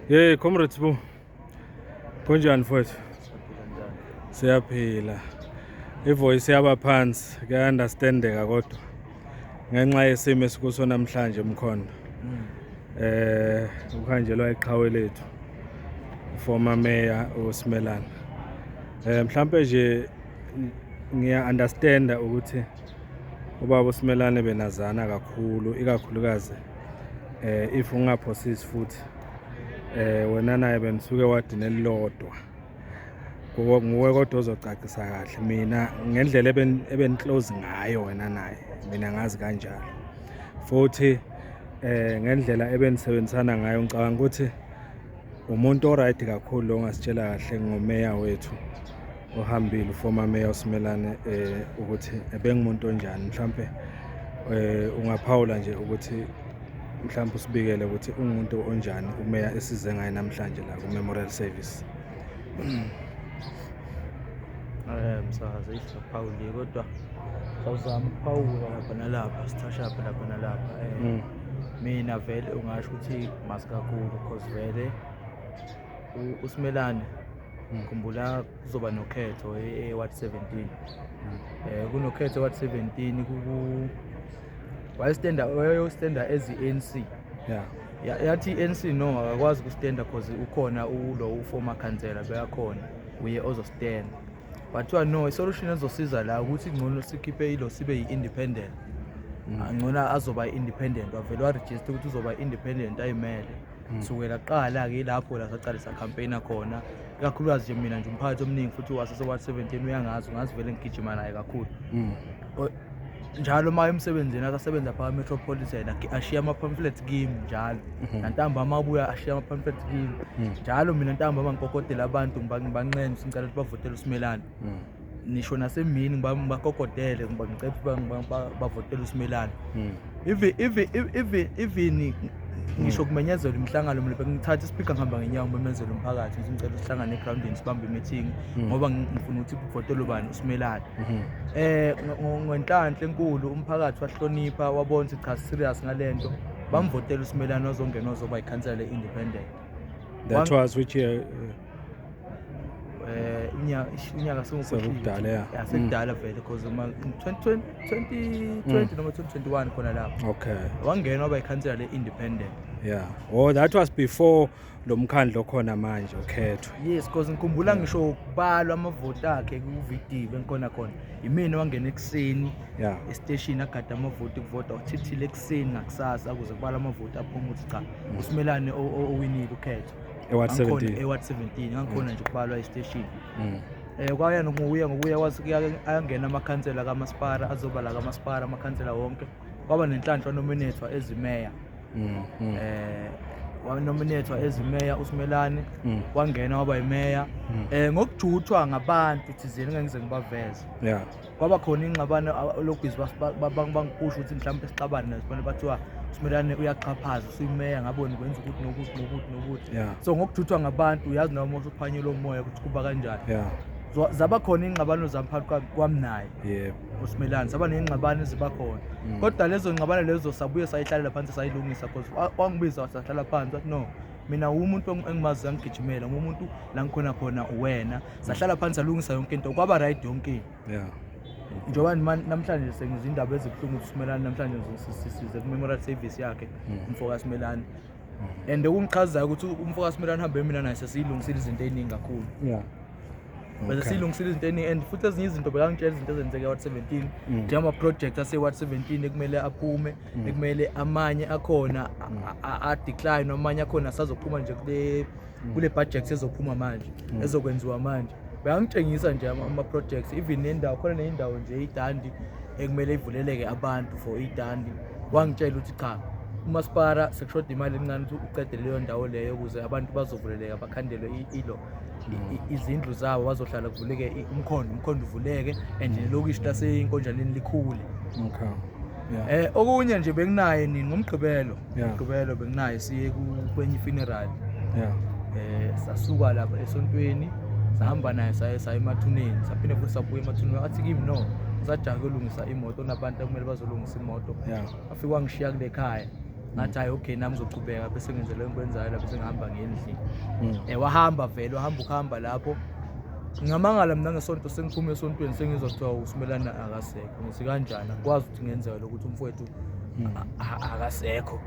Hey comrades bo. Kunjani mfowethu? Siyaphila. Ivoice yaba phansi kuya understandeka kodwa ngenxa yesimo esikuso namhlanje mkhondo. Uhanjelwa iqhawe lethu. Former mayor uSimelane. Mhlambe nje ngiya understanda ukuthi ubaba uSimelane benazana kakhulu, ikakhulukazi if ungaphosisi futhi wena naye benisuke wadina elilodwa. Nguwe kodwa ozocacisa kahle. Mina ngendlela ebeniclose ngayo wena naye, mina ngazi kanjalo. Futhi ngendlela ebenisebenzisana ngayo, ngicabanga ukuthi umuntu oright kakhulu lo ongasitshela kahle ngomeya wethu ohambile, uformer mayor uSimelane, ukuthi ebengumuntu onjani. Mhlambe ungaphawula nje ukuthi mhlambe usibikele ukuthi ungumuntu onjani umeya esize ngaye namhlanje la ku memorial service. Msakazi, isiphawuli kodwa sawuzama ukuphawula lapha nalapha, sithasha lapha lapha nalapha. Mina vele ungasho ukuthi masi kakhulu, because vele uSimelane, khumbula kuzoba nokhetho e-ward 17. Kunokhetho e-ward 17, ku wayestenda, wayostenda as i-ANC. Yathi i-ANC no, akakwazi ukustenda cause ukhona ulo uformer councillor beyakhona, uye ozostenda. Bathiwa no, isolution ezosiza la ukuthi ngcono sikhiphe ilo sibe yi-independent. Ngcono azoba i-independent, wavele waregister ukuthi uzoba i-independent ayimele. Sukela kuqala-ke ilapho la saqalisa campaign khona, ikakhulukazi nje mina nje umphakathi omningi futhi wasese-ward 17 uyangazi, ungazi vele ngigijima naye kakhulu. Njalo uma emsebenzini asasebenza phaka Metropolitan, ashiya ama-pamphlets kimi njalo, nantambama abuya ashiya ama-pamphlets kimi njalo. Mina ntambama ngikokodela abantu, ngibanxenxe ukuthi ngicela ukuthi bavotele uSimelane. Nisho nasemini ngibakokodele, ngicela ukuthi bavotele uSimelane. Even ngisho kumenyezelwa imihlangano, mina bengithatha ispeaker, ngihamba ngenyawo, ngimemezela umphakathi ngithi ngicela sihlangane egroundini, sibambe imeeting, ngoba ngifuna ukuthi kuvotelwe bani? USimelane. Ngenhlanhla enkulu umphakathi wahlonipha, wabona ukuthi cha, serious ngalento, bamvotela uSimelane, ozongena ozoba ikhansela independent. That was which year? Unyaka Sekukudala, yeah. Ya, sekudala vele, because uma 2020 2020 noma 2021 khona lapho. Wangena waba ikhansela le-independent. Yeah, oh, that was before lo mkhandlo okhona manje ukhethwe. Yes, because ngikhumbula ngisho kubalwa amavoti akhe ku-VD, bengikhona khona, imina wangena ekuseni esiteshini agada amavoti, kuvota uthithile ekuseni ngakusasa ukuze kubalwa amavoti, aphuma ukuthi cha, uSimelane owinile ukhetho. Eward Ngangikhona 17. Eward 17 ngangikhona nje kubalwa esiteshini. Kwaya ngokuya ngokuya kwathi ayangena amakhansela kamasipala, azoba la kamasipala amakhansela wonke, kwaba nenhlanhla nominethwa ezimeya. Wanominethwa ezimeya uSimelane. Wangena waba yimeya ngokujuthwa ngabantu thizeni, ngeke ngize ngibaveze. Kwaba khona ingxabano lokhu bangiphusha ukuthi mhlawumbe sixabane naye, bathiwa uSimelane uyaxhaphaza, usuyimeya ngaboni kwenza ukuthi nokuthi nokuthi nokuthi. So ngokujuthwa ngabantu, uyazi noma usuphanyelwe umoya ukuthi kuba kanjani. Zaba khona ingxabano zami phakathi kwami naye uSimelane, saba ney'ngxabano eziba khona. Kodwa lezo ngxabano lezo sabuye sayihlalela phansi, sayilungisa, cause wangibiza, sahlala phansi, wathi no, mina umuntu engimazi angigijimela ngumuntu la ngikhona khona uwena. Sahlala phansi, salungisa yonke into, kwaba right yonke into. Njengoba namhlanje sengizwa indaba ezibuhlungu ukuthi uSimelane namhlanje size ku-memorial service yakhe, umfo kaSimelane, and okungichazayo ukuthi umfo kaSimelane hambe mina naye sesiyilungisile izinto ey'ningi kakhulu. Bese siyilungisile izinto ey'ningi, and futhi ezinye izinto bekangitshela izinto ezenzeka e-ward 17, njengama-project ase-ward 17 ekumele aphume, ekumele amanye akhona a-decline, amanye akhona asazophuma nje kule budget ezophuma manje, ezokwenziwa manje. Bekangitshengisa nje ama-projects, even nendawo khona, neyindawo nje idandi ekumele ivuleleke abantu for idandi. Wangitshela ukuthi cha, umasipala sekushoda imali encane ukuthi uqede leyo ndawo leyo ukuze abantu bazovuleleka, bakhandelwe ilo izindlu zabo, bazohlala, kuvuleke umkhondo uvuleke and nelokishi laseNkonjaneni likhule. Okunye nje benginaye nini ngoMgqibelo. UMgqibelo benginaye siye kwenye funeral. Sasuka lapha esontweni, sahamba naye, saye saya emathuneni, saphinde futhi sabuya emathuneni. Athi kimi no, ngisajahe ukulungisa imoto, nabantu akumele bazolungisa imoto. Afike wangishiya kule khaya. Ngathi hayi, okay, nami ngizochubeka bese ngenze lo engikwenzayo lapho, sengihamba ngendlini. Wahamba vele, wahamba ukuhamba lapho. Ngamangala mina ngesonto, sengiphuma esontweni, sengizwa kuthiwa uSimelane akasekho. Ngithi kanjani? Akwazi ukuthi ngenzeka lokuthi umfowethu akasekho.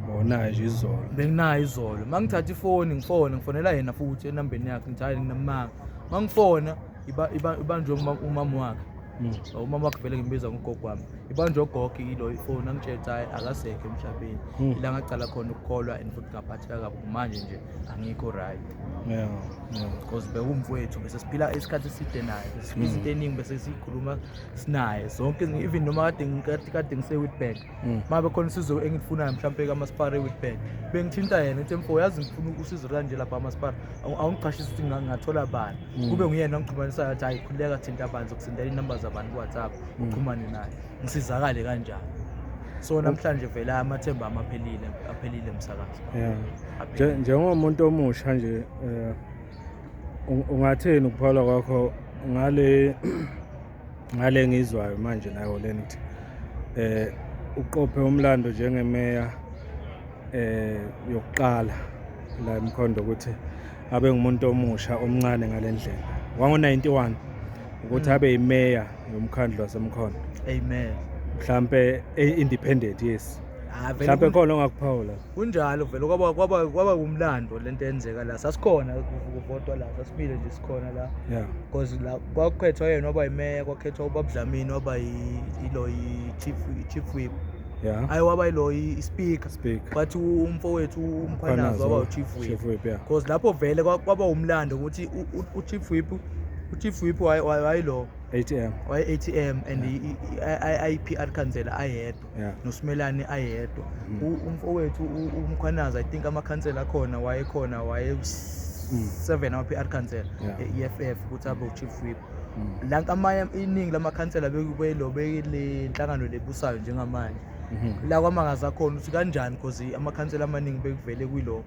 Bonayo nje izolo. Benginayo izolo. Uma ngithatha ifoni ngifona, ngifonela yena futhi enambeni yakhe, ngithi hayi, nginamanga. Uma ngifona ibanjwe umama wakhe. Umama wakhe vele ngimbiza ngogogo wami. Ibanjwe ugogo ilo ifoni, angitshela ukuthi hayi, akasekho emhlabeni. Ila ngacala khona ukukholwa and futhi ngaphatheka kabi, manje nje angikho right. Because bewumfowethu, bese siphila isikhathi eside naye, bese siphila izinto eningi, bese siyikhuluma sinaye zonke, even noma kade ngise-Witbank, uma bekhona usizo engilifunayo mhlawumpe kamasipala e-Witbank, bengithinta yena, ngithi mfo, yazi ngifuna usizo kanje lapha kamasipala, awungichashisa ukuthi ngingathola bani? Kube nguyena ongixhumanisayo, athi hayi, khululeka, thinta abantu, zokusendela iy'namba zabantu ku-WhatsApp, uxhumane naye, ngisizakale kanjani. So namhlanje vele amathemba ami aphelile, aphelile, msakazi. Aphelile. Njengomuntu omusha nje, ungathini ukuphawula kwakho ngale ngizwayo manje nayo lena ukuthi uqophe umlando njengemeya yokuqala la eMkhondo ukuthi abe ngumuntu omusha omncane ngalendlela wango 91 ukuthi abe yimeya yomkhandlu waseMkhondo? Amen. Mhlambe independent, yes. Ah, vele. Mhlambe khona ongakuphawula? Kunjalo vele, kwaba umlando lento eyenzeka la. Sasikhona kuvotwa la, sasimile nje sikhona la. Because la kwakukhethwa yena waba yimeya, kwakhethwa ubaba Dlamini waba ilo i-chief whip. Hayi, waba yilo i-speaker. Speaker. Kwathi umfowethu uMkhwanazi waba u-chief whip. Chief whip, yeah. Because lapho vele kwaba umlando ukuthi u-chief whip wayilo ATM. Waye ATM and i-PR councillor ayedwa. NoSimelane ayedwa. Umfowethu uMkhwanazi, I think amakhansela akhona wayekhona, waye 7 ama-PR councillor e-EFF ukuthi abe u-chief whip. Lanka amanye, iningi lamakhansela bekubelo bekile nhlangano lebusayo njengamanje. La kwamangaza khona ukuthi kanjani, because amakhansela amaningi bekuvele kuyilo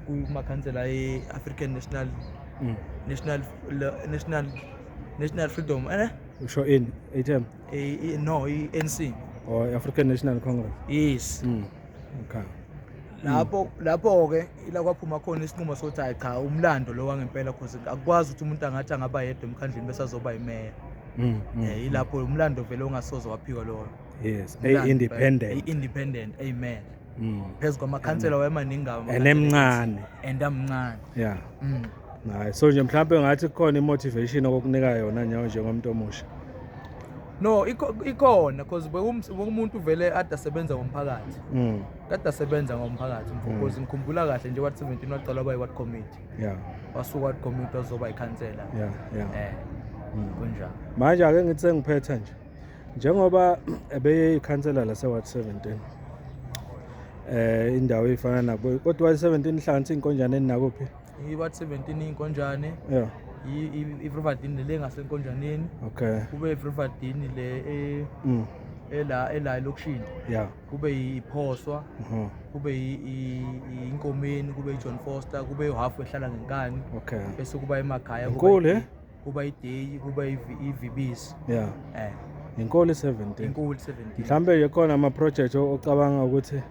kumakhansela e-African National National Freedom Usho in ATM? No, i-ANC. Or African National Congress? Yes. Okay. Lapho ke ila kwaphuma khona isinqumo sokuthi hayi cha, umlando lo wangempela, because akukwazi ukuthi umuntu angathi angaba yedwa emkhandlini bese azoba yimeya. Ilapho umlando vele ongasoze waphikwa loyo. Yes, independent. I-independent, amen. Phezu kwamakhansela wayemaningi kabi. And emncane. And amncane. Hayi, so nje mhlawumbe ngathi kukhona i-motivation okokunika yona nyawo njengomuntu omusha. No, ikhona, because bekumuntu vele ade asebenza ngomphakathi. Kade asebenza ngomphakathi mfo, because ngikhumbula kahle nje, ward 17 waqala waba yi-ward committee. Wasuka ward committee wazoba yikhansela. Yeah. Kunjalo. Manje ake ngithi sengiphetha nje. Njengoba ebeyikhansela lase ward 17. Indawo efana nabo, kodwa ward 17 ihlanganisa inkonjane enakuphi? I-ward 17 inkonjane. I-Riverdene le ngasenkonjaneni. Kube i-Riverdene le ela elokishini. Kube iphoswa. Kube inkomeni, kube iJohn Foster, kube uhalf ehlala ngenkani. Bese kuba emakhaya, kuba Inkulu, eh? Kuba iDay, kuba iVibisi. Inkulu 17. Inkulu 17. Mhlambe ke khona ama project ocabanga ukuthi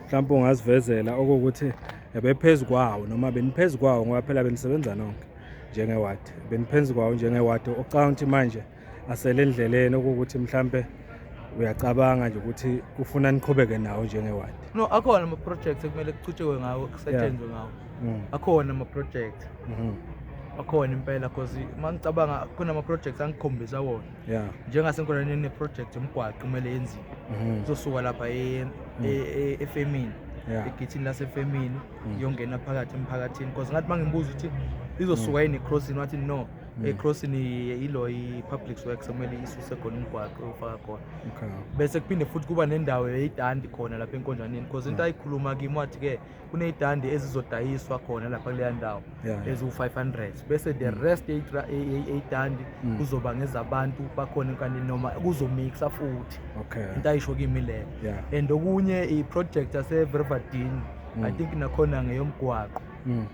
mhlambe ungazivezela okuthi ebephezulu kwawo noma beniphezulu kwawo, ngoba phela benisebenza nonke njengeward. Beniphezulu kwawo njengeward, ocabanga ukuthi manje asele endleleni, okuthi mhlambe uyacabanga nje ukuthi kufuna niqhubeke nawo njengeward? No, akhona ama projects ekumele kuchutshekwe ngawo, kusetshenzwe ngawo. Akhona ama projects. Akhona impela, because mangicabanga khona ama projects angikhombisa wona. Njengasenkonaneni ne project yomgwaqo kumele yenziwe. Kuzosuka lapha efemini. Egithini lasefemini iyongena phakathi emphakathini, because ngathi mangimbuza ukuthi izosuka yini ecrossing, wathi no, ecrossing ilo i-public works kumele isuse khona umgwaqo ufaka khona. Bese kuphinde futhi kuba nendawo yeyidandi khona lapha enkonjaneni, because into ayikhuluma kimi wathi ke kuneyidandi ezizodayiswa khona lapha kuleya ndawo eziwu-500, bese the rest eyidandi kuzoba ngezabantu bakhona enkanini noma kuzomixa futhi. Into ayisho kimi leyo. And okunye i-project yase-Riverdene, I think nakhona ngeyomgwaqo.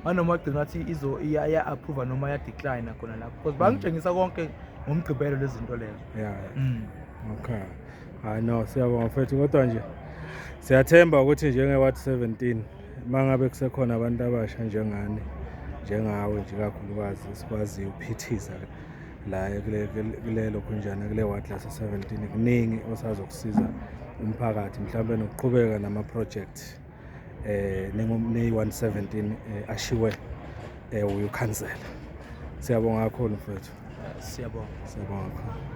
Manoma wagcina wathi izo iya-approve noma iya-decline khona lapho, because bangitshengisa konke ngomgqibelo lezi zinto lezo. Okay. Hayi no, siyabonga mfethu, kodwa nje Siyathemba ukuthi njenge Ward 17 mangabe kusekhona abantu abasha njengani, njengawe nje kakhulukazi, sikwaziyo ukuphithiza la kulelo khunjana, kule ward lase 17, kuningi osazokusiza umphakathi, mhlawumbe nokuqhubeka nama project neyi 117 ashiwe uyukhansela. Siyabonga kakhulu, mfowethu. Siyabonga. Siyabonga kakhulu.